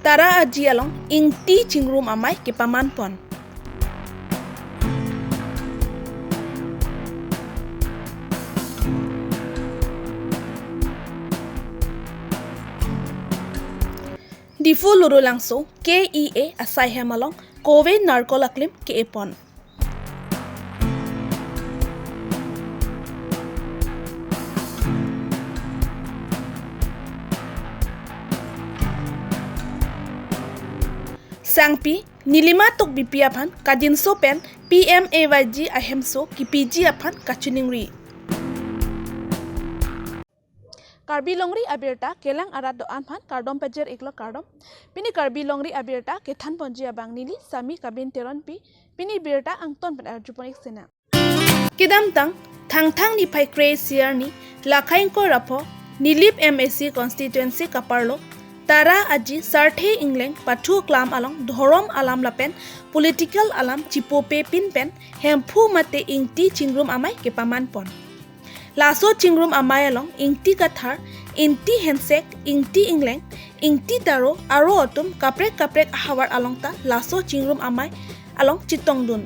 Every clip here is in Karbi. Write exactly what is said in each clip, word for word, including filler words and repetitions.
Tara Aji along Ingti Chingrum Amei kepaman pon. Diphu Lurulangso K E A asaihem along Kove Narkol Aklim ke-e pon. Sangpi, Nilima Tokbipi aphan kadinso pen P M A Y G ahemso kipiji aphan kachiningri. Karbi Longri abirta kelang arat do-an aphan kardom pajir-iklo, kardom. Pini Karbi Longri abirta kethan ponji abang neli Sami Kabin Teronpi. Pini birta angton pen arjupon-ik sinang. Kedamtang Thangthang niphai kre-isi arni Lakhaingkoi Rapho Nilip M A C constituency kaparlo Tara Aji Sarthe Ingleng pathu klam along dhorom alam lapen political alam chipope pin pen Hemphu mate Ingti Chingrum Amei kepaman pon. Laso Chingrum Amei along Ingti Kathar, Ingti Hensek, Ingti Ingleng, Ingti Taro, aro atum kaprek kaprek ahavar along ta laso Chingrum Amei along chetongdun.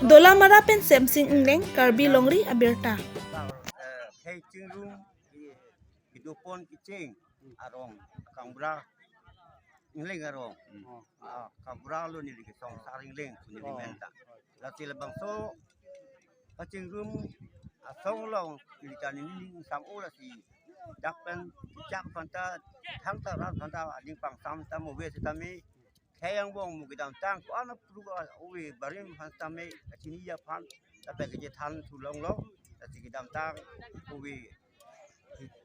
Dolamara pen Semsing Ingleng, Karbi Longri abirta. Eh, Hei Chingrum, eh, kedopon kecheng arong Kangbura, Ingleng arong. Hmm. Ah, Kangbura lo neli kesong Sar Ingleng, neli Oh. menta. Lasi labangso kachingrum asong along neli ta neli ingsam-o lasi dak pen chak aphan ta thangta rat aphan ta aning pangsam ta mo ve sitame khei angbong mo kedamtang ko-an apru ove barim aphan sitame kachini aphan ta pe kechethan thu longlo lasi kedamtang ove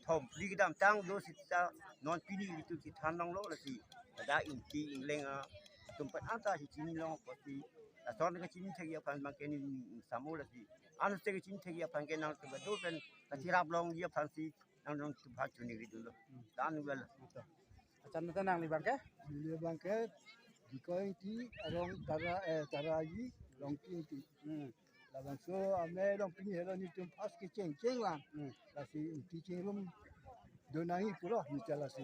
thom phli kedamtang do sita non pini ilitum chethan longlo lasi dak Ingti Ingleng atum pen anta si chini long apotsi lason kachini thekji aphan abang ke neli ingsam-o lasi anse kachini thekji aphan ke nangtum kedo pen kachirap longji aphansi nangtum aphan chuningri dunlo. Dan well. Achan nangli abang ke? Neli abang ke Dikoi Ingti arong Tara, eh, Tara Aji Longki Ingti. Hmm. Labangso amei along pini helo nelitum first kecheng chenglang. Hmm. Lasi Ingti Chingrum do nangji pulo neli ta lasi.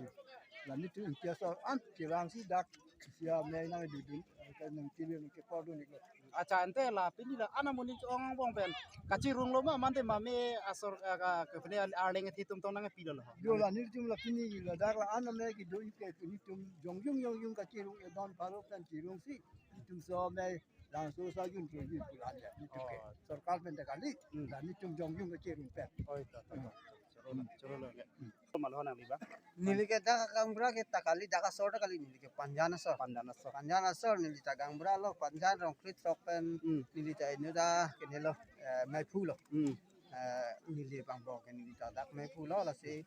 La nelitum Ingti asor an kevangsi dak isi amei nangdodun, nangkele nangkepordun-iklo. Achan, ante la pini la ana muni ong angbong pen kachirunglo ma mante mame asor, eh, ka, ke pini Arleng atum tong nangpilo lo. Do la nelitum la pini ladak la ana amei kedo-ik ke nelitum jongjung jongjung kachirung edon pharo pen chirungsi nelitum so amei Langso sa jun ke jun pulan ya, nelitum ke. Oh. Sorkar pen ta kali, Hmm. dan nelitum jongjung kachirung pen. Oh, ito, ito. Hmm. Choro lo, choro lo, ya. Hmm. Komat lo nangli abang? Neli ke dak Kangbura ke ta kali, dak asor ta kali, neli ke Panjan asor. Panjan asor. Panjan asor, neli ta Kangbura lo, Panjan Rongkrit sok pen, Hmm. neli ta inut ta, kene lo, eh, Meiphu lo. Hmm. Eh, neli abang bro ke neli ta dak Meiphu lo, lasi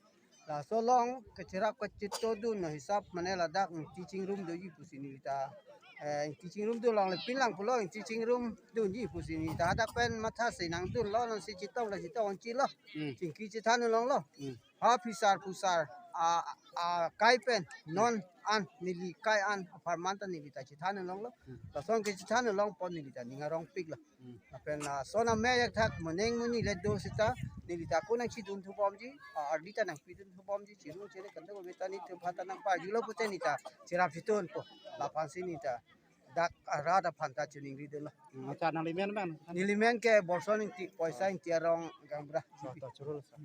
laso along kachirap kachetongdun ahisap mane ladak Ingti Chingrum doji pusi neli ta, eh, Ingti Chingrum do longle pin lang pulo Ingti Chingrum dunji pusi neli ta hadak pen mathasi nangdunlo nangsi chetong la chetong chilo. Hmm. Chingki chethan longlo. Hmm. Ha phisar phusar a, a kai pen non an neli kai an apharman ta neli ta chethan longlo. Hmm. Lason kechethan long pon neli ta ning arongpiklo. Hmm. Lapen lason amei ajak thak moneng muni le do sita neli ta ko nangchidun thubomji, a, ardi ta nangpidun thubomji, chirung chire kanta ko beta nelitum aphan ta nangparjulo pute neli ta chirap chetongpo. Laphansi neli ta dak arat aphan ta chuningri dunlo. Hmm, achan nangli men men? Neli men ke Borson Ingti, Poisa Ingti arong Kangbura. Sa ta choro lo sa.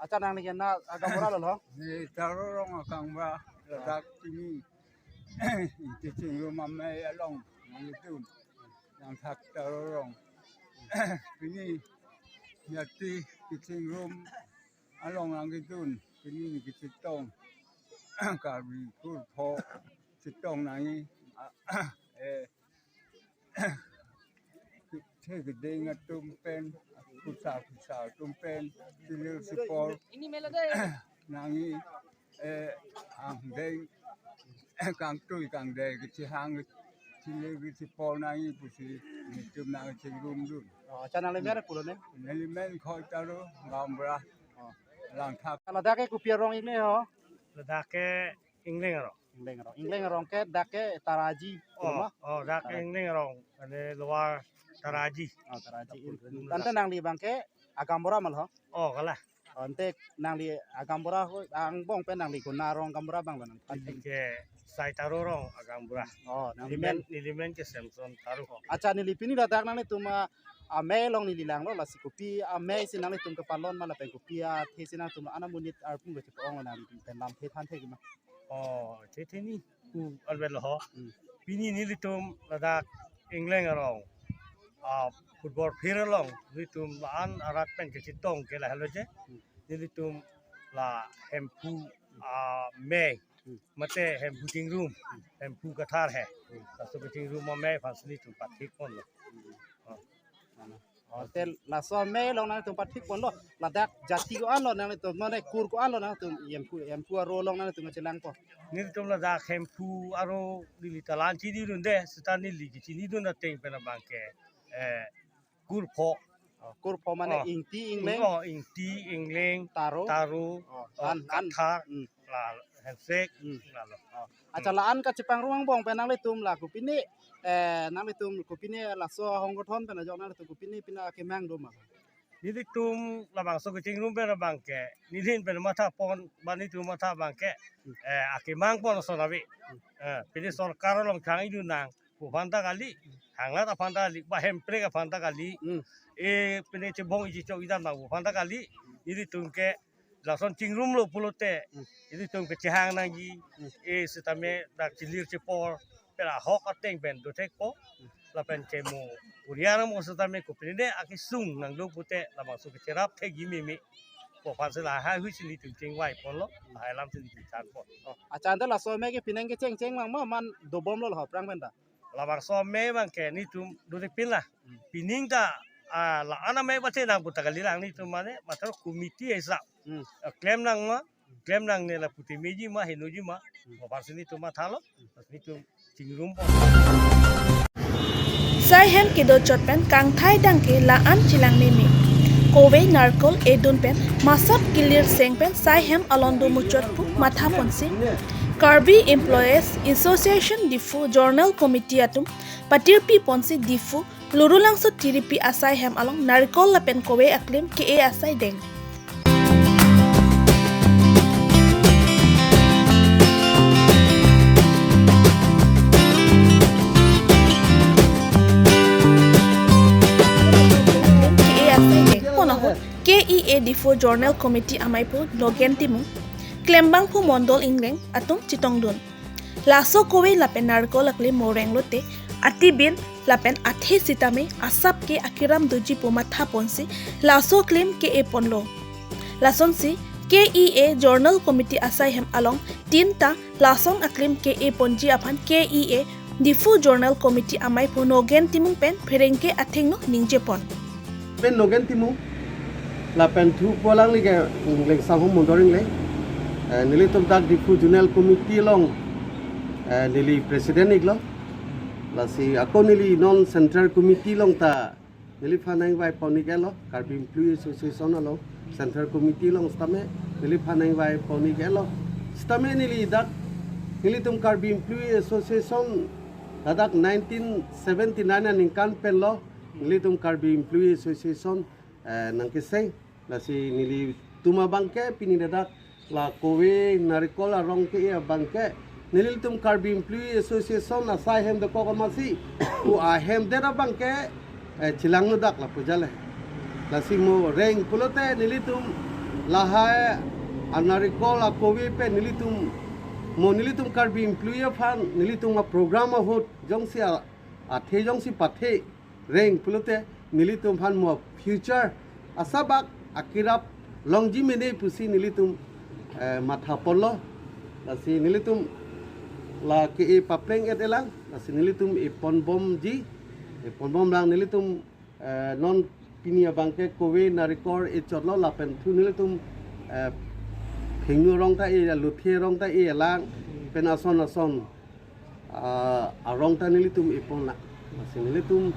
Achan nangli ke na a Kangbura lo lo? Neli Taro arong Kangbura, ladak pini Ingti Chingrum amei along nangdun. Nangthak Taro arong. Pini Ingti Chingrum along nangdun. Pini neli kechetong. Karbi kurpho chetong nangji. Eh, the keding atum pen, phusar phusar atum pen, chili chipor nangji, eh, angdeng, kangtui kangdeng kechihang, chili chipor nangji pusi nelitum nangchingrumdun. Oh, achan nangli men pulo ne? Neli men Khoi Taro, Kangbura. Oh. Langthak. Ladak ke kopi arong iknoi ho? Ladak ke Ingleng arong. Ingleng arong. Ingleng arong ke dak ke Tara Aji. Oh, pulo ma? Oh, dak ke Tara Aji. Ingleng arong. Ane Lower Tara Aji. Oh, Tara Aji. Dapur. Tangte nangli abang ke a Kangbura ma lo? Oh, kalang. Oh, ante nangli a Kangbura ho, angbong pen nangli konat arong Kangbura abang lo nang? Neli ke Sai Taro Rong agaonbura. Oh, nangli men? Neli men ke Samson Taro. Accha, neli pini ladak nanglitum a, amei along neli langlo, lasi kopi amei si nanglitum kepalon ma lapen kopi athe si nangtum ana monit arpum kachepong lo, nangtum pen lamthe thanthe kima? Oh, the the ni ku alvel ho. Hmm. Pini nelitum ladak Engleng arong a football field along nelitum la-an arat pen kechetong ke lahelo je. Hmm. Nelitum la Hemphu amei. Hmm. Mate Hemphu chingrum, Hemphu kathar he. Hmm. Laso kachingrum amei aphan si nelitum pathik ponlo. Hmm. Oh. Ano. Oh, te laso amei along nangtum pathik ponlo. Ladak jati ko-an lo nangtum, mane kur ko-an lo nangtum, Hemphu, Hemphu aro along nangtum chelangpo? Nelitum ladak Hemphu aro neli ta la-an chinidunde, seta neli kechinidun ateng pen abang ke, eh, kur pho. Oh, kur pho mane Oh. Ingti, Engleng? Oh, Ingti, Engleng, Taro? Taro, Oh, oh, an, an. Kathar, Hmm. la Hemsek, Hmm. lalo. Oh. Accha, la-an kachepangrum angbong pen nanglitum la kopine, eh, nanglitum kopine laso ahong kethon pen ajok nanglitum kopine pine akemang do ma? Nelitum labangso kachingrum pen abang ke, neli ahin pen matha pon, ba nelitum matha abang ke, Hmm. eh, akemang pon ason ave. Hmm. Eh, pini sorkar along thang idun nang pu aphan ta kali, hanglat aphan ta kali, ba Hemprek aphan ta kali. Hmm. E pine chebong iji chok idam nang pu aphan ta kali, nelitum ke lason chingrumlo pulote, Hmm. nelitum ke chehang nangji, Hmm. e sitame dak chilir chepor, pen ahok ateng pen dothekpo, lapen chemo, urian mo sitame kopine akesung nanglo pute, labangso kecherap thekji meme pu aphan si lahai hui si nelitum chingvai ponlo, lahai alam si nelitum than pon. Oh. Accha, ante laso amei ke pine kecheng cheng lang ma, man dobomlo la aphrang pen ta? Labangso amei abang ke nelitum dodepin la. Hmm. Pining ta, ah, la-an amei bache nang pu ta kali lang, nelitum mane, mathar committee aisa. Hmm. Ah, klem nang ma, klem nangne la pute meji ma, henoji ma. Hmm. Pu aphan si nelitum mathalo, Hmm. nelitum chingrum pon. Sai hem kedo chot pen kangthai dang ke la-an chelang meme. Kove narkol edun pen masap kelir seng pen sai hem alon do muchot pu matha ponsi Karbi Employees Association Diphu Zonal Committee atum patirpi ponsi Diphu Lurulangso Tiripi asai hem along narikol lapen kove aklim ke-e asai deng. Ke-e asai deng pon ahut K E A Diphu Zonal Committee amaiphu Nogen Timung, klembangphu Mondol Engleng atum chetongdun. Laso kove lapen narikol aklim moreng lote atibin lapen athe sitame asap ke akiram doji pu matha ponsi laso aklim ke-e ponlo. Lasonsi K E A Zonal Committee asai hem along tin ta lason aklim ke-e ponji aphan K E A Diphu Zonal Committee amaiphu Nogen Timung pen pherangke athengno ningje pon. Pen Nogen Timung, lapen thu pu alangli ke Engleng Sanghum Mondol Engleng. Eh, nelitum dak Diphu Zonal Committee along, eh, neli president iklo. Lasi ako neli non Central Committee along ta neliphan nangvai pon ik-etlo, Karbi Employee Association along, Central Committee along sitame neliphan nangvai pon ik-etlo. Sitame neli dak, nelitum Karbi Employee Association ladak nineteen seventy-nine aningkan penlo nelitum Karbi Employee Association, eh, nangkeseng. Lasi nelitum abangke pini ladak la kove narikol arong ke-e abangke nelitum Karbi Employee Association asai hem dokok amatsi pu ahem det abangke, eh, chelang nodak lapu jale. Lasi moreng pulote nelitum lahai anarikol akove pen nelitum mo nelitum Karbi Employee aphan nelitum aprogram ahut jongsi a, athe jongsi pathe reng pulote nelitum aphan mo future asabak akirap longji mene pusi nelitum, eh, matha ponlo. Lasi nelitum la ke-e papleng-et-elang, lasi nelitum e ponbomji, e ponbomlang nelitum, eh, non pini abangke kove narikol e chotlo lapen thu nelitum, eh, phengnu arong ta e, luthe arong ta e lang, pen ason ason ah, arong ta nelitum e ponlang. Lasi nelitum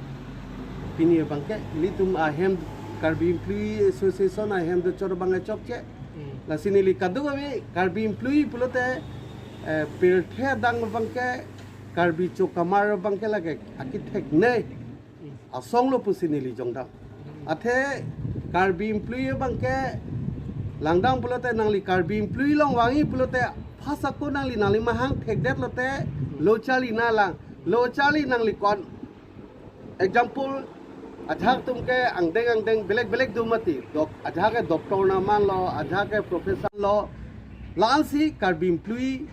pini abangke nelitum ahem Karbi Employee Association ahem do chor abang chokche. Hmm. Lasi neli kadokave Karbi Employee pulote, eh, pirthe adang abangke Karbi chokamar abangke lake akethek ne. Hmm. Asonglo pusi neli jongdam. Athe Karbi Employee abangke langdam pulote nangli Karbi Employee along vangji pulote Hasa ko nangli, nangli mahang thekdet lote lo charli nanglang, lo charli nangli kon. Example, ajahak atum ke angdeng angdeng belek belek do mati. Dok, ajahak ke doctor nangmanlo, ajahak ke professor lo. La-ansi Karbi Inplui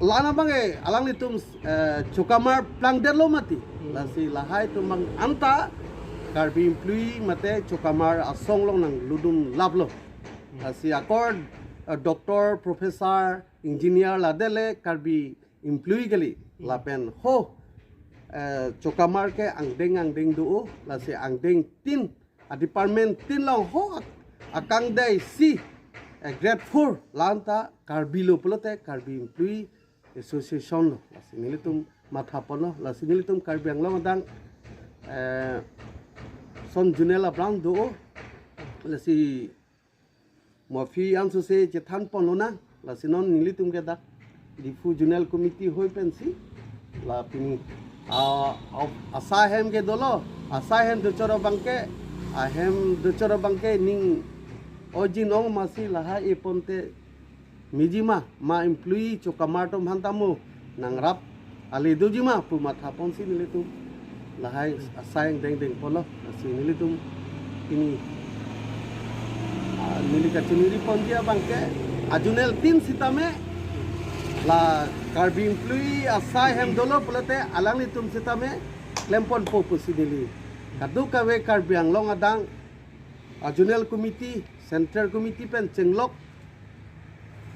la-an abang ke alanglitum, eh, chokamar plangdetlo mati. Lasi lahai atum abang anta Karbi Inplui mate chokamar asong along nanglutdun laplo. Lasi akor, eh, doctor, professor, engineer ladak le Karbi Inplui kali. Lapen ho, eh, chokamar ke angdeng angdeng do, lasi angdengtin, a-department tin along ho ak-, akangdai si, eh, grade four la-anta Karbi lo pulote Karbi Inplui Association lo. Lasi nelitum mathaponlo, lasi nelitum Karbi Anglong adang, eh, son zonal abang do, lasi mo aphi ansose chethanponlonang, lasi non nelitum ke dak Diphu Zonal Committee hoi pensi la pini, a, a, asai ahem ke dolo, asai ahem dochot abang ke, ahem dochot abang ke ning ojin ong masi lahai eponte meji ma, ma inplui chokamar atum aphan ta mo nangrap ale doji ma pu mathaponsi nelitum lahai asai angdeng dengponlo. Lasi nelitum pini, ah, neli kachiningri ponji abang ke, a-zonal tin sitame la Karbi Inplui asai ahem dolo pulote alanglitum sitame klemponpo pusi neli kadokave Karbi Anglong adang, ah, Zonal Committee, Central Committee pen chenglok,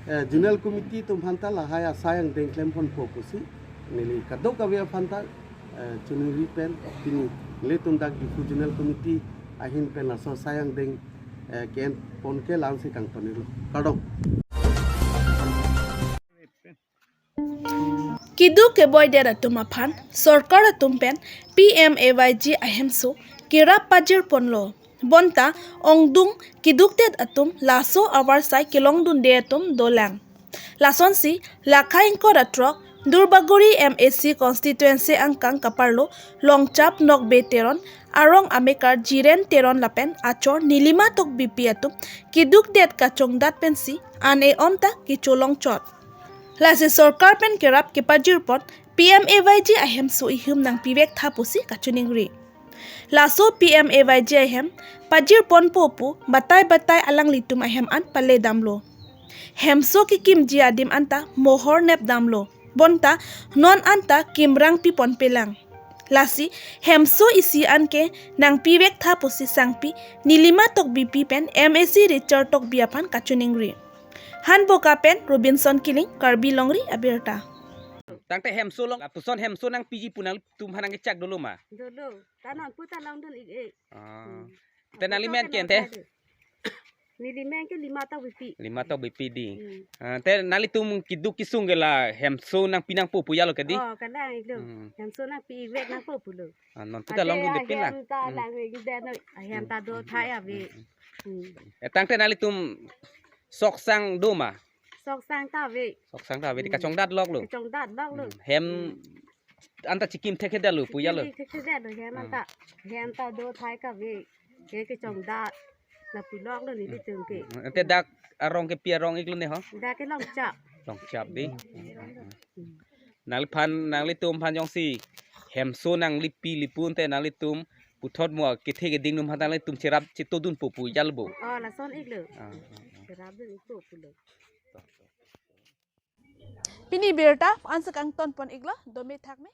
eh, Zonal Committee atum aphan ta lahai asai angdeng klemponpo pusi neli kadokave aphan ta, eh, chiningri pen pini nelitum dak Diphu Zonal Committee ahin pen laso asai angdeng, eh, ke-enpon ke la-ansi kangtonlo. Kardom. Keduk keboidet atum aphan sorkar atum pen P M A Y G ahemso kerap pajirponlo. Bonta ongdung kedukdet atum laso avarsai kelongdunde atum dolang. Lasonsi lakha ingkoi ra throk Duarbagori M A C constituency angkang kaparlo Longchap Nokbe Teron, arong amekar Jiren Teron lapen achor Nilima Tokbipi atum kedukdet kachongdat pensi an-e-om ta kecholongchot. Lasi sorkar pen kerap kepajirpon P M A Y G ahemso ihum nangpivektha pusi kachiningri. Laso P M A Y G ahem pajirponpo pu batai batai alanglitum ahem an paledamlo. Hemso kekimji adim anta mohor nepdamlo. Bonta non anta kimrang piponpelang. Lasi hemso isi an ke nangpivektha pusi sangpi Nilima Tokbipi pen M A C Richard Tokbi aphan kachiningri. Hanboka pen Robinson Killing, Karbi Longri Abirta. Tangte hemso along, lapuson hemso nangpiji pu nangtum aphan nangkechak dolo ma? Dolo, ta nonpu ta longdun-ik-e. Ah. Hmm. Te nangli men ken te? Neli men ke Lima Tokbipi. Lima Tokbipi dei. Hmm. Ah, te nanglitum keduk kesung ke la hemso nangpi nangpo pu jalo ke dei? Oh, kalang-iklo. Hmm. Hemso nangpi-ik-vek nangpo pulo. Ah, nonpu ta longdunde pin lang. Ahem ta, hmm, lang-ikdet non, ahem ta do thai ave. Hmm, hmm. Hmm. Eh, tangte nanglitum sok sang do ma? Sok sang ta ave. Sok sang ta ave, hmm, kachongdat loklo. Kachongdat loklo. Hmm. Hem, hmm, anta chikim thekthedetlo pu jalo? Chikim thekthedetlo hem anta. Hmm. Hem ta do thai kave. Ke kachongdat lapu loklo nelitum ke. Hmm. Ante dak arong ke pi arong-iklo ne ho? Dak ke Longchap. Longchap dei. Hmm. Nangliphan, nanglitum aphan jongsi hemso nangli pi-ikpo ante nanglitum puthot mo kethe keding atum aphan nanglitum cherap chetodunpo pu jalo bo? Oh, lason-iklo. Ah, ah, ah. Cherapdun-ikpo pulo. Pini birta ansi kangtonpon-iklo, dome thakme.